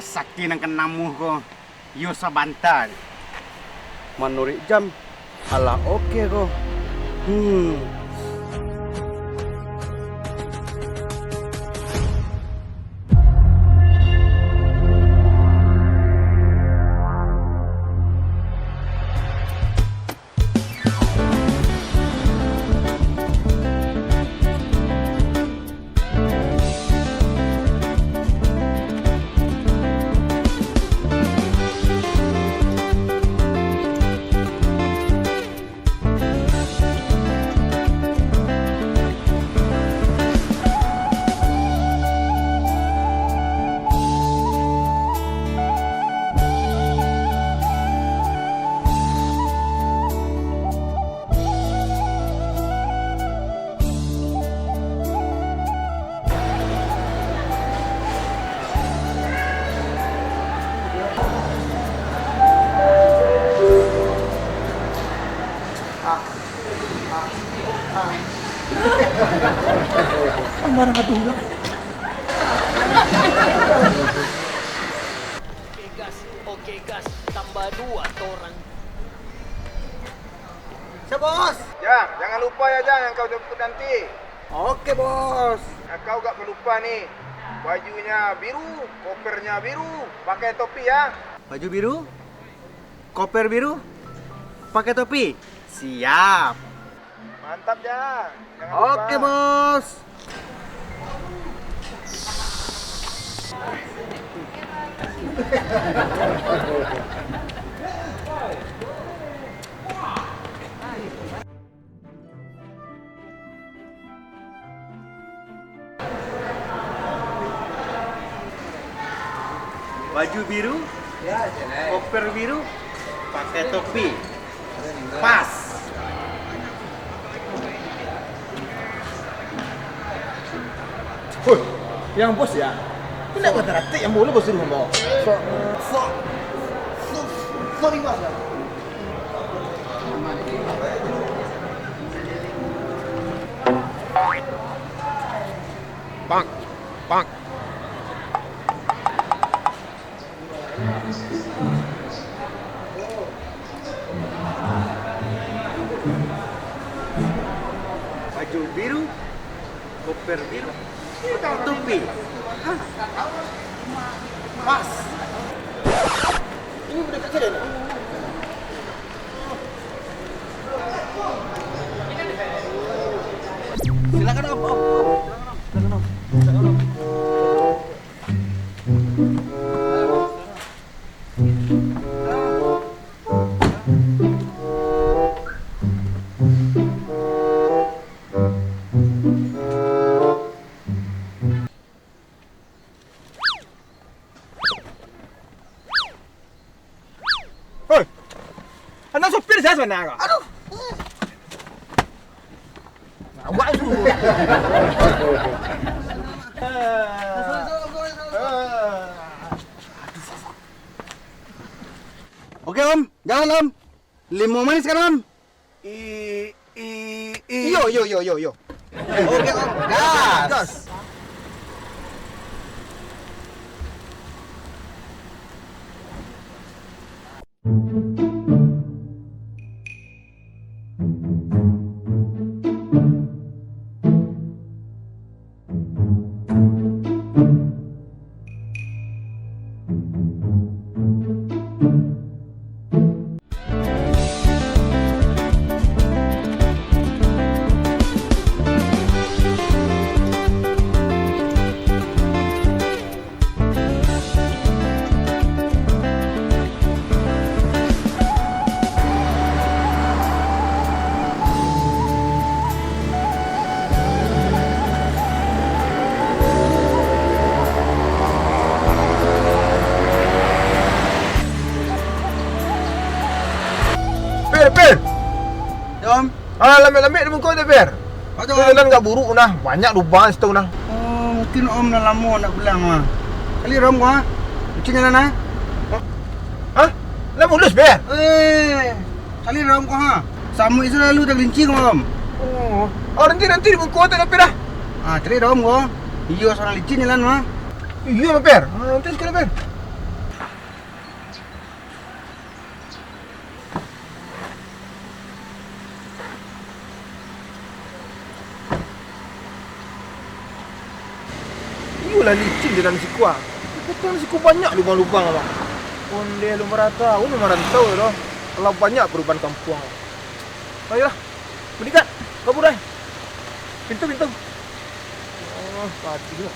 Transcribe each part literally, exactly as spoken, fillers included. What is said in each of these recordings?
Sakti nan ka namuah ko, iyo sabanta. Manuruik jam, alah oke ko. Hmm. Marah aduh lah. Oke gas, oke gas, tambah dua torang. Siap, Bos. Jang, jangan lupa ya, Jang, yang kau jemput nanti. Oke, Bos. Nah, kau gak pelupa nih. Bajunya biru, kopernya biru, pakai topi ya. Baju biru, koper biru, pakai topi. Siap. Mantap, Jang. Jangan lupa. Oke, Bos. Baju biru, koper biru, pakai topi. Pas. Hoi, yang bos ya? Kau nak kata ratik yang bolu bos suruh, Bos? Sok, sok, sok, sorry, Bos, ya. Pak, pak. Baju biru, koper biru, topi. Hah? Pas. Ini budak kecil ini. Silakan, Om, Om, Om. Silakan, Om. Silakan, Om. Hoi! Anak sopir saya sebenarnya. Aduh. Awak tu. Oke, Om, jalan, Om. Limo manis kan, Om? I, i, i. Iyo, iyo, iyo, iyo, iyo. Oke, Om. Gas. Gas. Per, Per! Yo, Om. Ah, lambek-lambek di muko tu, Per. Ajo, Om. Jalan agak buruk nah, banyak lubang situ nah. Oh, mungkin Om lah lamo nak pulang mah. Caliak dah Om ko, ha? Licin jalan, ha? Hah? Lah mulus, Per? Eh, caliak dah Om ko, ha? Samuik selalu dah gelincing, Om. Oh, oh, nanti, nanti di muko tu lah, Per, dah. Ah, caliak dah Om ko. Iyo, surang licin jalan mah. Iyo, Per. Ah, nanti sekali, Per. Lah licin jalan siko ah. Di kota siko banyak lubang-lubang, Bang. Ondeh alun marantau, alun marantau doh. Alah banyak parubahan kampuang. Ayolah, bodyguard, kabur ai. Pintu, pintu. Oh, padih lah.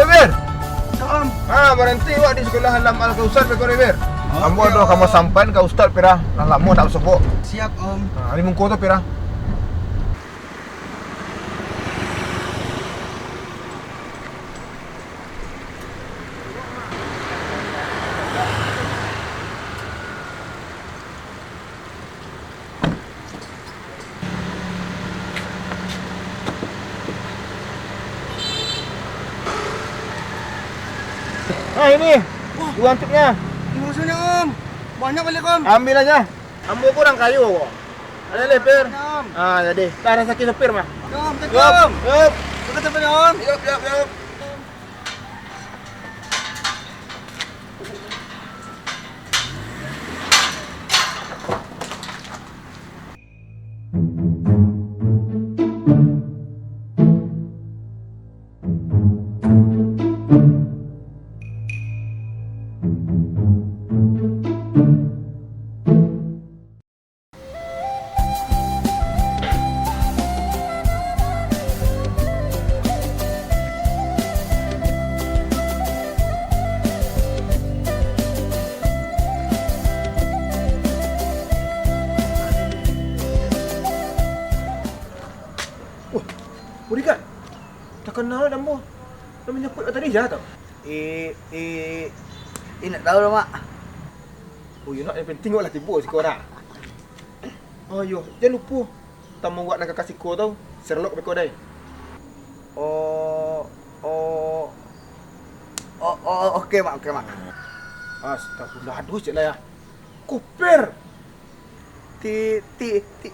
Ber! Naam. Ha, baranti awak di Sekolah Alam Al-Kausar, beko, Ber. Oke, Ambo ado ka Om. Masampaian ka Ustad, Pira. Lah lamo ndak basobok. Siap, Om. Ha, di muko tu, Pira. Nah, ini. Wah. Uang tipnya. Ini maksudnya, Om. Banyak balik, Om. Ambil aja. Ambo kurang kayo kok. Ada leper. Om. Ah, jadi. Tahan sakit sopir mah. Om, thank you, Yup, Om. Yup. Terima kasih, Om. Yup, yup, yup. Wah, bodyguard. Takana dek ambo. Nan manjapuik tadi sia tu? Eh, eh, indak tahu lah, Mak. Oh, iyo nak, nan pantiang awak lah tibo siko nak. Oh, iyo, jan lupo. Tamu awak nan ka ka siko tu, Sherlock beko dai. Oh, oh, oh, oh, oke, Mak, oke, Mak. Astagfirullah, aduh, cek lah ya. Kuper. Ti, ti, ti,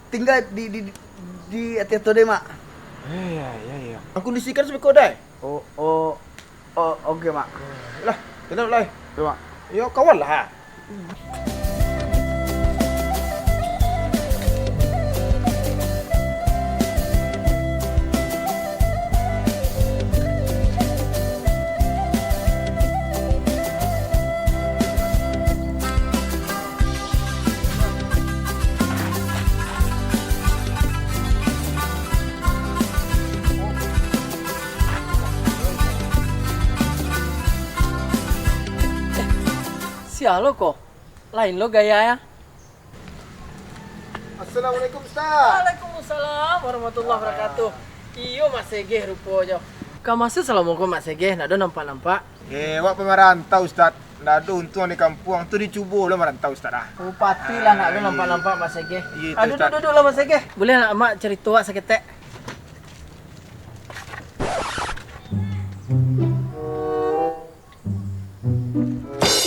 tingga di, di, di, di ateh tu dai, Mak. Iya, iya, iya. Aku kondisikan sabiko dai. Oh, oh, oh, oke, Mak. Lah, tenang lah. Oke, Mak. Yo, kawan lah. Sia lo ko? Lain lo gaya ya. Assalamualaikum, Ustaz. Waalaikumsalam warahmatullahi wabarakatuh. Iyo, Mak Segeh rupo jo. Ka ma salamo ko, Mak Segeh, ndak ado nampak-nampak? Eh, awak pamarantau, Ustaz. Ndak ado untuang di kampuang tu, dicubo lo marantau, Ustaz, ah. Oh, patuiklah ndak ado nampak-nampak, Mak Segeh. Iyo, itu, aduh, Ustaz. Duduak, duduaklah, Mak Segeh. Buliah ndak Mak carito awak saketek?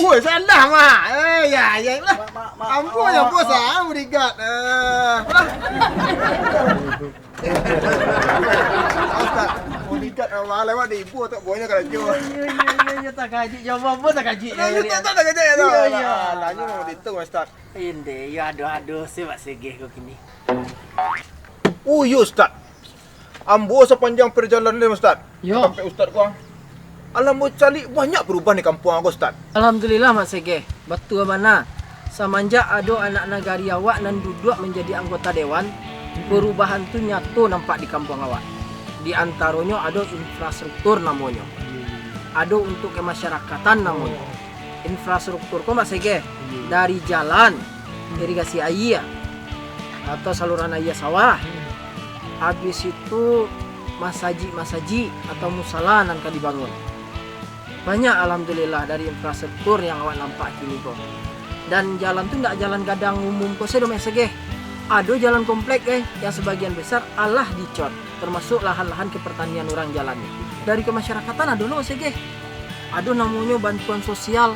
Woi, salah, Mak. Eh, ya, ya lah. Mak, mak, mak. Ampun, ya, bos, ah, bodyguard. Eh. Ustaz, bodyguard, ah, malah awak diibu, tak boleh karajo. Iyo, iyo, iyo, iyo, takajik. Jawapan pun takajik. Nah, ya, itu tak takajik, ya, tak? Iyo, iyo. Alah, nyo mau ditu, Ustaz. Inde, iyo, aduh, aduh, si Mak Segeh ko kini. Oh, iyo, Ustaz. Ambo sapanjang parjalanan, Ustaz. Yo. Sampai Ustaz ko, ah. Alah, ambo caliak banyak parubahan di kampuang ko, Ustaz. Alhamdulillah, Mak Segeh. Batua bana. Samanjak ado anak nagari awak nan duduak manjadi anggota dewan, parubahan tu nyato nampak di kampuang awak. Di antaronyo ado infrastruktur namonyo. Ado untuk kemasyarakatan namonyo. Infrastruktur ko, Mak Segeh, dari jalan, irigasi aia, atau saluran aia sawah, habis itu masajik-masajik atau musala nan ka dibangun. Banyak, alhamdulillah, dari infrastruktur yang awak nampak kini ko. Dan jalan tu ndak jalan gadang umum ko sajo, Mak Segeh. Ado jalan komplek, eh, yang sebagian besar alah dicor, termasuk lahan-lahan kepertanian urang jalan. Dari kemasyarakatan ado lo, Mak Segeh. Ado namonyo bantuan sosial.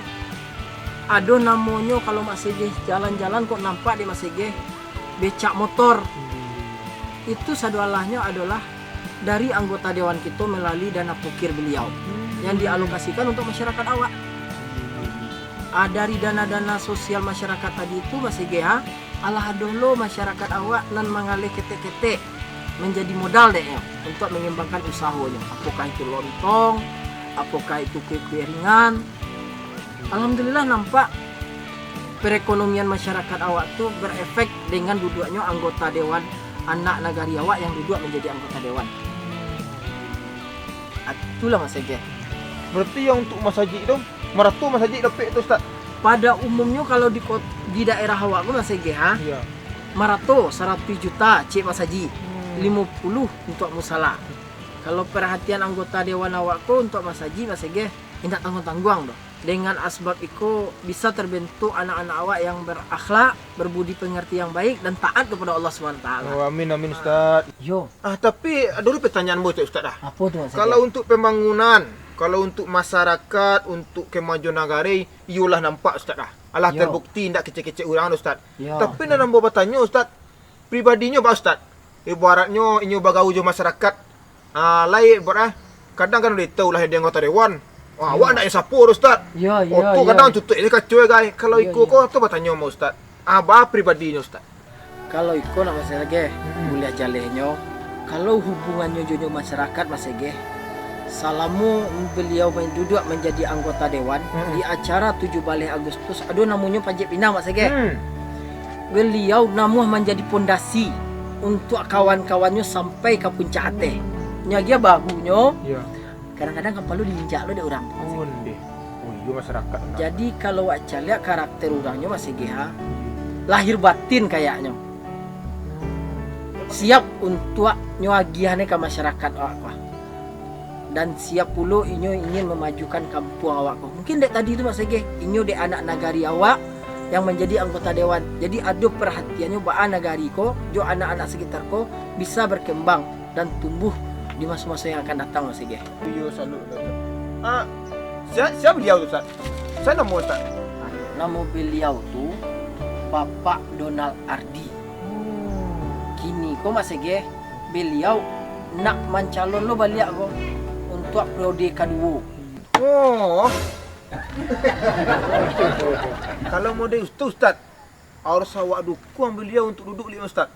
Ado namonyo, kalau Mak Segeh jalan-jalan kok nampak dek Mak Segeh, becak motor. Itu sadoalahnyo adolah dari anggota dewan kito melalui dana pokir beliau yang dialokasikan untuk masyarakat awak. Ah, dari dana-dana sosial masyarakat tadi tu, Mak Segeh, ha, alah ado lo masyarakat awak nan mangaleh ketek-ketek manjadi modal deknyo untuk mengembangkan usahonyo. Apokah itu lontong, apokah itu kue-kue ringan. Alhamdulillah, nampak perekonomian masyarakat awak tu berefek dengan duduaknyo anggota dewan anak nagari awak yang duduak manjadi anggota dewan. Ah, itulah, Mak Segeh. Berarti yang untuk masajik tu, marato masajik dapek tu, Ustaz? Pada umumnyo, kalau di kot-, di daerah awak ko, Mak Segeh, ha? Iya. Marato saratuih juta cek masajik, Hmm. limo puluh untuk musala. Kalau perhatian anggota dewan awak ko untuk masajik, Mak Segeh, indak tangguang-tangguang doh. Dengan asbab iko bisa terbentuk anak-anak awak yang berakhlak, berbudi pengerti yang baik, dan taat kepada Allah Subhanahu wa Taala. Oh, amin, amin, Ustaz. Yo. Ah, tapi ado dulu pertanyaan ambo, Ustaz, dah. Apo tu, Mak Segeh? Kalau untuk pembangunan, kalau untuk masyarakat, untuk kemajuan nagari, iyolah nampak, Ustaz, dah. Alah Yo. terbukti, indak kecek-kecek urang, Ustaz. Yo. Tapi nan ambo batanyo, Ustaz, pribadinyo, Pak Ustaz, ibaratnyo inyo bagaul jo masyarakat, ah, lai, Pak, ah, kadang kan udah tahu lah, dia anggota dewan. Wah, Yo. awak ndak yang sapo, Ustaz. Yo, yo, Oh, tu yo. kadang tutup ini kacau, guys. Kalau Yo, iko yo. ko, tu batanyo sama Ustaz. Ah, bah pribadinyo, Ustaz. Kalau iko nak masalah ke, Mm-mm. buliah jalehnyo, kalau hubungannyo jo, jo masyarakat, Mak Segeh, salamo beliau men-, duduak manjadi anggota dewan, Mm-mm. di acara tujuh baleh Agustus, ado namonyo Panjek Pinang, Mak Segeh. Hmm. Beliau namuah manjadi pondasi untuak kawan-kawannyo sampai ka puncak ateh. Nyo agiah bahunyo, Iya. kadang-kadang kapalo diinjak lo dek urang. Ondeh. Oh, iyo, masyarakat. Jadi, kalau wak caliak karakter urangnyo, Mak Segeh, ha, lahir batin kayaknyo. Siap untuak nyo agiah ne ka masyarakat awak ko. Dan siap pulo inyo ingin mamajukan kampuang awak ko. Mungkin dek tadi tu, Mak Segeh, inyo dek anak nagari awak yang manjadi anggota dewan. Jadi, ado parhatiannyo baa nagari ko, jo anak-anak sekitar ko bisa berkembang dan tumbuh di maso-maso yang akan datang, Mak Segeh. Iyo, salut, Ustaz. Ah, sia, sia beliau tu, Ustaz? Sia namo, Ustaz? Namo beliau tu Bapak Donald Ardi. Oh. Kini ko, Mak Segeh, beliau nak mancalon lo baliak ko untuak periode kaduo. Oh. Kalau model itu, Ustaz, harus awak dukung beliau untuk duduk baliak, Ustaz.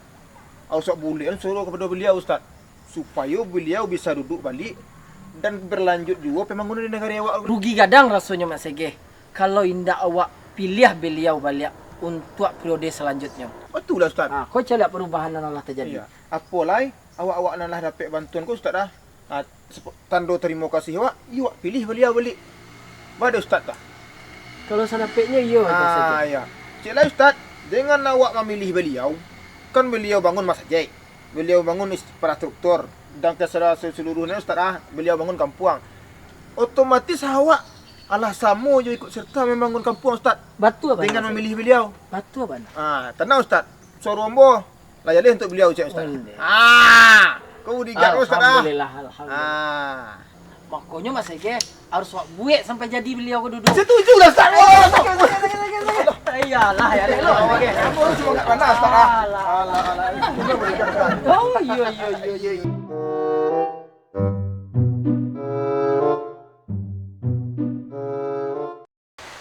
Awak bulek suruah kepada beliau, Ustaz, supayo beliau bisa duduk balik dan berlanjut juo pembangunan di nagari awak. Rugi gadang rasonyo, Mak Segeh, kalau indak awak piliah beliau baliak untuak periode selanjutnyo. Betul lah, Ustaz. Ha, ko caliak perubahan nan alah terjadi. Iya. Apo lai, awak-awak nan lah dapek bantuan ko, Ustaz, dah. Ha, sepo-, tando tarimo kasih awak, iyo awak pilih baliau balik. Baa dek Ustaz, dah. Kalau sadapeknyo, iyo, Mak Segeh. Ah, iya. Cek lai, Ustaz, dengan awak mamilih baliau, kan baliau bangun masajik, baliau bangun is-, infrastruktur, dan kasara-, seluruhnyo, Ustaz, ah, baliau bangun kampuang. Otomatis awak alah samo jo ikut serta mambangun kampuang, Ustaz. Batua bana, Dengan Ustaz. mamilih baliau. Batua bana. Ah, tanang, Ustaz. Suaro ambo lah jaleh untuak baliau, cek Ustaz. Ondeh. Ah, ko bodyguard, Ustaz, ah. Alhamdulillah, alhamdulillah. Ah. Makonyo, Mak Segeh, harus awak buek sampai jadi baliau ko duduak. Setuju lah, Ustaz. Oh, Ustaz. Iyalah, ya, elok, Mak Segeh. Ambo semangat panas, Ustaz, ah. Alah. Alah, alah. Itu bodyguard, Ustaz. Oh, iya, iya, iya, iya.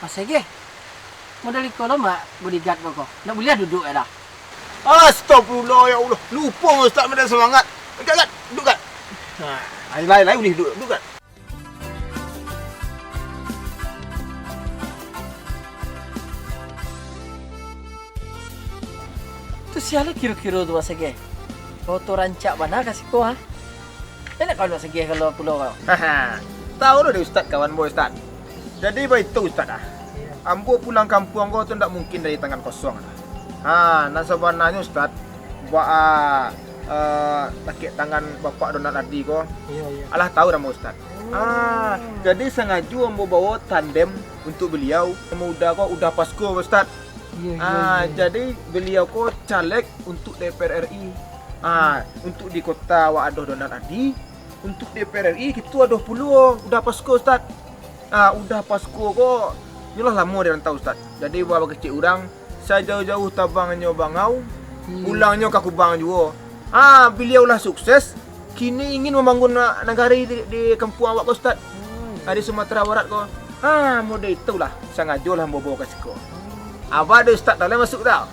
Mak Segeh, model iko lo, Mak, bodyguard ko, ko. Ndak buliah duduak, ya, dah? Astagfirullah, ya Allah. Lupo, Ustaz, model semangat. Angkat, angkat. Duduak, angkat. Nah, lai, lai, lai, ulih duduak, duduak, angkat. Tu sia lo kiro-kiro tu, Mak Segeh? Foto rancak bana ka siko, ha? Enak kawan Mak Segeh kalau pulo kau. Haha. Tahu doh dek Ustad, kawan boy Ustad. Jadi baitu Ustad ah. Ambo pulang kampuang ko tu ndak mungkin dari tangan kosong ah. Ha, nan sabananyo Ustad, baa, eh, lakek tangan Bapak Donald Ardi ko. Iyo, iyo. Alah tahu namo Ustad. Ah, jadi sangajo ambo bawa tandem untuk beliau. Namo Uda ko Uda Pasko Ustad. Iyo, iyo, Ah, iyo. Jadi beliau ko caleg untuk D P R R I. Ah, untuk di kota awak adoh Donald Ardi, untuk D P R R I kito adoh pulo Uda Pasko Ustad. Ah, Uda Pasko ko nyolah lamo di rantau Ustad. Jadi baa bakecek urang, sajauah-jauah tabangnyo bangau, Hmm. pulangnyo ka kubang juo. Ah, beliau lah sukses, kini ingin mambangun na-, nagari di, di kampuang awak ko Ustad. Oh, iyo. Ah, di Sumatera Barat ko. Ah, model itulah, sangajolah ambo bawa ka siko. Abah ado Ustad dah lah masuk tau.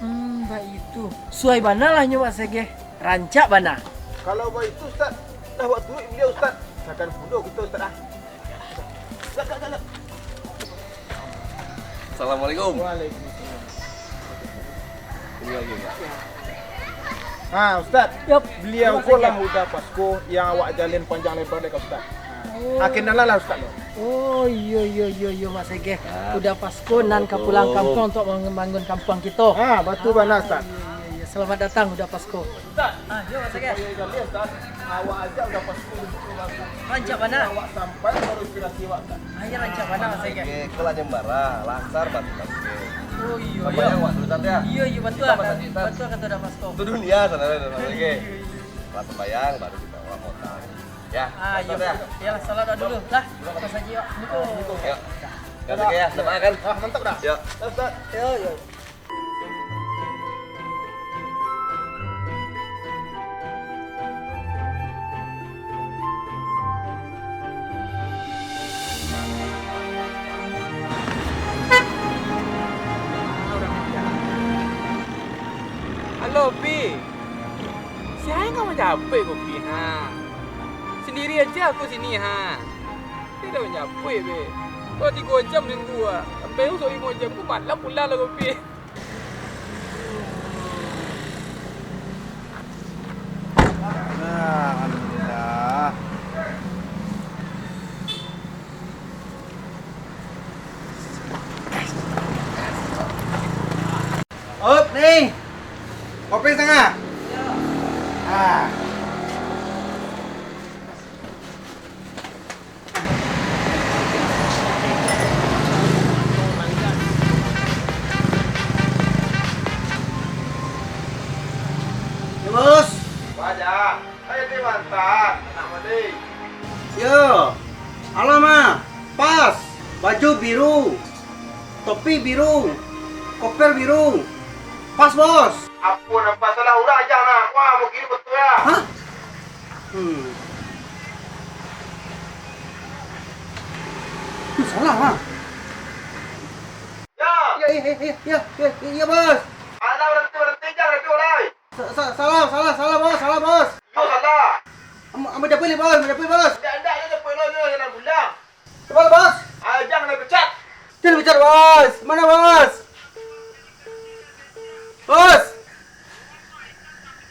Hmm, baitu. Suai bana lah nyo Mak Segeh. Rancak bana. Kalau baitu Ustad, lah wak turuik beliau Ustad. Sakan pulo kito Ustad ah. Gak, gak, gak, gak. Assalamualaikum. Waalaikumsalam. Ini lagi, Pak. Ha, Ustad. Yap. Beliau Terima ko kasih. lah Uda Pasko yang awak jalin panjang lebar dek Ustad. Oh. Ha, kenalan lah Ustad lo. Oh, iyo, iyo, iyo, iyo, Mak Segeh. Ah, Uda Pasko nan ka pulang kampuang untuk mambangun kampuang kito. Ha, batua bana, Ustad. Iyo, iyo, iyo. Selamat datang, Uda Pasko. Ustad, Ah, yo, Mak Segeh. Supayo jaleh, Ustad, awak ajak Uda Pasko duduk di bangku. Rancak bana. Awak sampai baru inspirasi awak, Ustad. Ah, iyo, rancak bana, Mak Segeh. Oke, kau lah nyembara, lasar batu tangke. Oh, iyo, Sampai iyo. awak dulu, Ustad, ya. Iyo, iyo, batua. Kita masajik, Ustad. Batua kato Uda Pasko. Itu dunia sana, Ustad, oke. Iyo, iyo, iyo. Lah sembayang, baru kita awak kota. Ya, Ah, Ustad, iyo. ya. Iyolah, salat dulu. Lah, masajik, Pak. Assalamualaikum. Ya. Ya, Ustad, ya. Selamat makan. Ah, mantap dah. Ya. Ustad. Yo, yo. Halo, Pi. Sia nan ka manjapuik ko, Pi, ha? Sandiri aja aku sini, ha? Pi lah manjapuik, Pi. Kalau tigo jam nunggu, ha. Sampai esok limo jam, ko malam pulang lah ko, Pi. Nah, alhamdulillah. Op, ni. Kopi satangah. Ah. Yo, Bos. Wajah. Ayo, di mantan, anak mode. Yo. Alah, mah. Pas. Baju biru. Topi biru. Koper biru. Pas, Bos. Apo nan pas, salah urang aja nah. Wah, mungkin betul ya. Hah? Hmm. Ih, salah, mah. Ya. Ya, ya, ya, ya, ya, ya, ya, Bos. Alah, berhenti, berhenti, jangan berhenti, alai. Sa-, sa-, salah, salah, salah, Bos, salah, Bos. Yo, salah. Am-, ambo japuik lai, Bos, ambo japuik, Bos. Ndak, ndak, ndak japuik lo, lo jalan pulang. Coba lo, Bos. Ah, jangan dipecat. Jangan dipecat, Bos. Mana, Bos? Bos.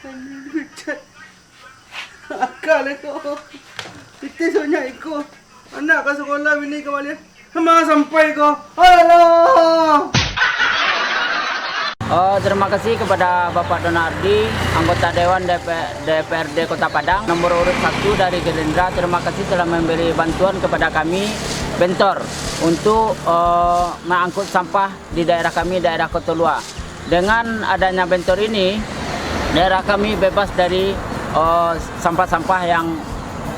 Jangan dipecat. Akal iko. Pitih sonyak iko. Anak ka sakolah, bini ka baliak. Manga sampai ko. Alah. Oh, terima kasih kepada Bapak Donardi, anggota Dewan D P, D P R D Kota Padang, nomor urut satu dari Gerindra. Terima kasih telah memberi bantuan kepada kami bentor untuk, eh, mengangkut sampah di daerah kami, daerah Kota Lua. Dengan adanya bentor ini, daerah kami bebas dari, eh, sampah-sampah yang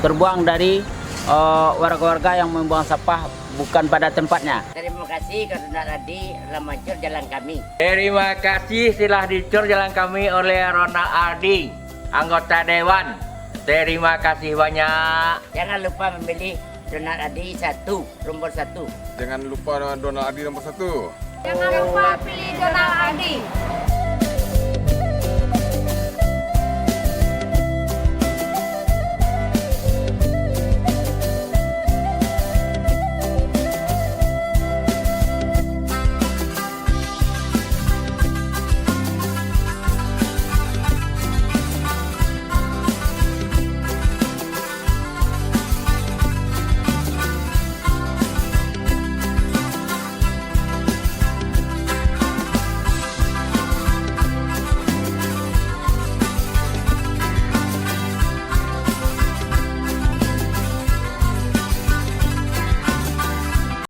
terbuang dari, eh, warga-warga yang membuang sampah bukan pada tempatnya. Terima kasih ka Ronald Ardi telah mancor jalan kami. Terima kasih telah dicor jalan kami oleh Ronald Ardi, anggota dewan. Terima kasih banyak. Jangan lupa memilih Ronald Ardi satu, nomor satu. Jangan lupa Ronald Ardi nomor satu. Jangan lupa pilih Ronald Ardi.